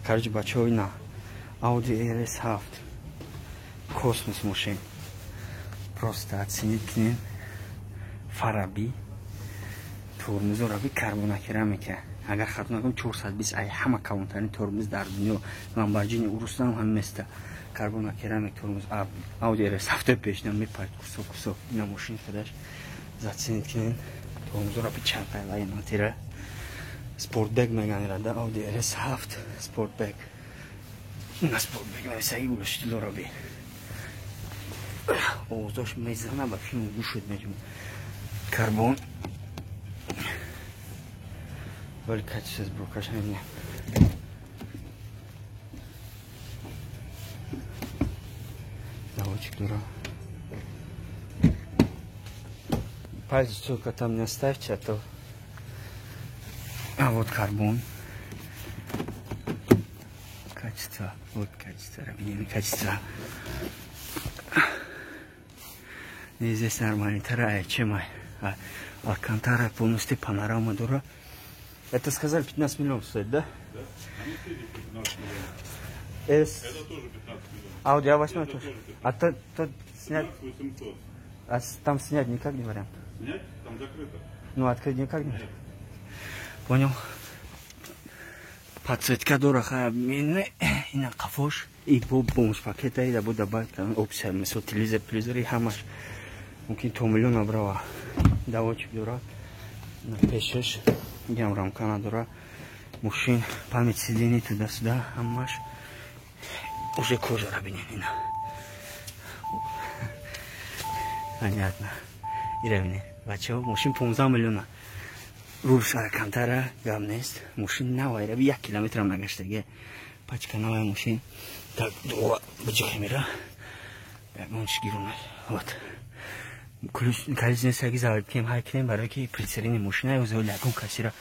Короче, бачаҳо, ина Audi RS7, космос мошин. Просто оценить кунем. Фараби тормозора би, карбонокерамика. Агар хато накунам, 420 ай ҳама калонтарин тормоз дар дунё. Ламборджини Урустам ҳам места. Карбонокерамик тормоз. Audi RS7 пешна мепард кусок кусок. Ина мошин худаш, заценить кунем. Тормозора би чанд айлай натира. Спортбек меган рада Audi RS7 Спортбек. Ина Спортбек нависаги гулоштилора би. Овозош мезана, ба филм гӯшуд меҷум. Карбон. Вали качество сборкаш мебинем. Заводчик дура. Пальцы только там не оставьте, а то. А вот карбон. Качество. Вот качество, равнины качество. Не, здесь нормально. Тарая, чем ай? Алькантара полностью, панорама дура. Это сказали, 15 миллионов стоит, да? Да. Они все здесь 15 миллионов. Это тоже 15 миллионов. Audi A8 Это тоже. тоже 15. А то снять, 15 800. а там снять никак не вариант. Снять? Там закрыто. Ну, открыть никак не Нет. вариант. Понял. Подсветка дора ха ина қафош и бо бонус пакета и да бо добавить там опция, мисол телевизор, телевизор и ҳамаш мумкин то миллион набрава. Даводчик дора на пешаш, ям рамка надора. Мошин память сидений, туда-сюда, ҳамаш уже кожа ра бинен ина. Понятно. Ира бинен. Бачаҳо, мошин 15 миллиона. Рулш камтара, гап нест. Мошин навай, раби як километрам нагаштаги. Пачка навай мошин. Так, дуа биҷихемира. Ягон чиз гирона. Вот. Ключ кализ нест, аги завод кем ҳай кунем, барои ки прицелини мошина ё ягон касира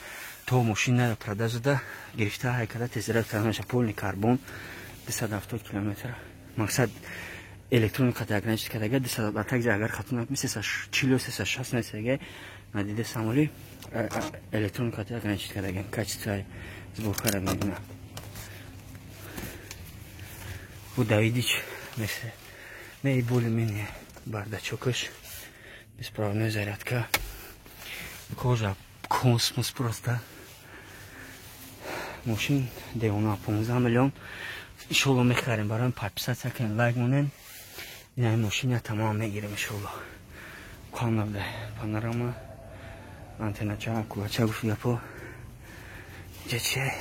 то мошина продажа да гирифта ҳай када тезира карданаша. Полный карбон, 270 километр. Мақсад электроника ограничить кардага 200, а также агар хато накунам, 340 360 несага надида самоли электроника ограничить кардага. Качество сборка ра мебина. Бу Давидич месе. Не, и более-менее бардачокаш. Беспроводная зарядка. Кожа космос просто. Мошин девона, 15 миллион. Иншолло мехарем, барои подписаться кунед, лайк монен. Ина мошина тамом мегирем иншолло. Кам набуда. Панорама, антеннача, кулача гуфт гапо. Инҷа чи?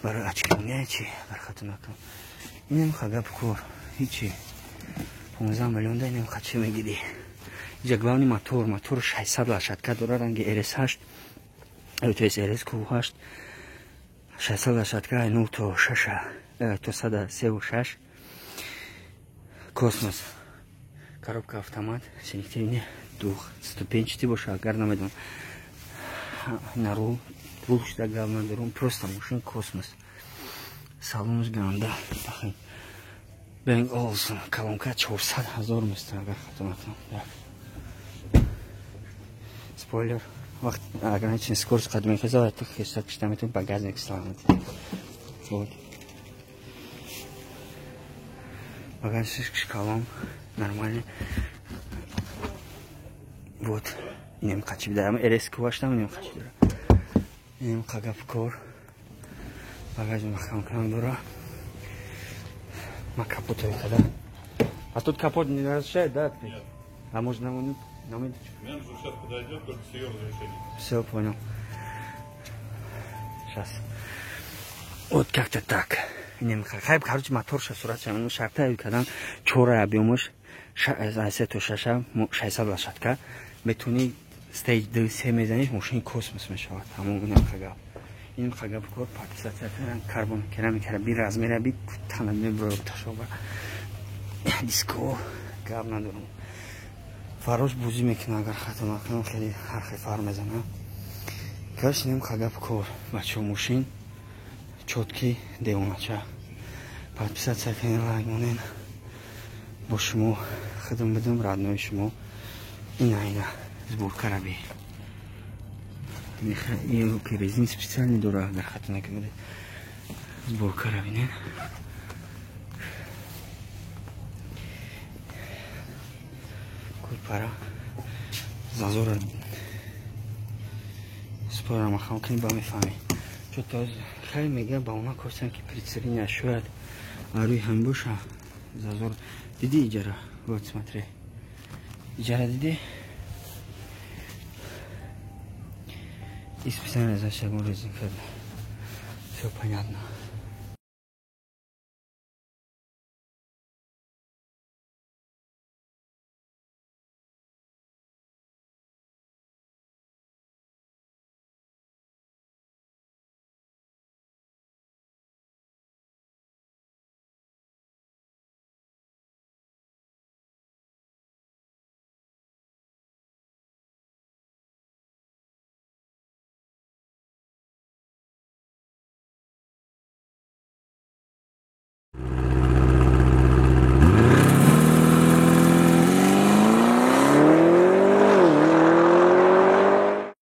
Барои очкиония чи? Бархату накун. Инам гап кор. Ҳичи. 15 миллион да инам чӣ мегирӣ? Инҷа главный мотор, мотор 600 лошадка дора, ранги RS8, то есть RS Q8, 600 лошадка, 0 то 6, то 103,6. Космос. Коробка автомат, селективный, двухступенчатый боша, агар намедонам. На рул, рул шуда гап надорум, просто мошин космос. Салонаш ганда, пахин. Бенг Олсен, колонка 400 ҳазор места, агар хато накунам. Так. Спойлер, вақт ограниченный скорость қад мехезад, ту хеста кишта метавонӣ, багажник саламат. Вот. Багажник калон, нормальный. Вот. Инем қачи бидарам, RS Q8 инем қачи дора. Инем қагап кор. Багажник маҳкам кунам дора. Ма капот когда. А тут капот не разрешает, да, открыть? Нет. А может, нам на минуточку? Менеджер сейчас подойдет, только с ее разрешением. Все, понял. Сейчас. Вот как-то так. Хайп, короче, мотор ша сурат ша, ну шарта кадан чора объемаш, се то шаша, 600 лошадка, метуни стейҷ 2 3 мезаниш, мошини космос мешавад. Ҳамон инам хагап. Ин хагап кор, подписаться карбон керамика би размера би тана мебро ташоба. Диско гап надорам. Фарош бузӣ мекунад, агар хато накунам, хеле ҳар хел фар мезанам. Короче, инам хагап кор. Бачаҳо, мошин чёткий, девонача. Подписаться кунед, лайк монед. Бо шумо хидм бидум, родной шумо. Ина ина сборка ра би. Ки резин специальный дора, агар хато накунед. Сборкара бинед. Кулпара зазора спора махам кунӣ, ба мефаҳмӣ. Чо хеле мега ба она костам, ки прицеления шояд рӯи ҳам боша. Зазор диди иҷара? Вот смотри, иҷара диди? И специально, значит, ягон резинка, все понятно.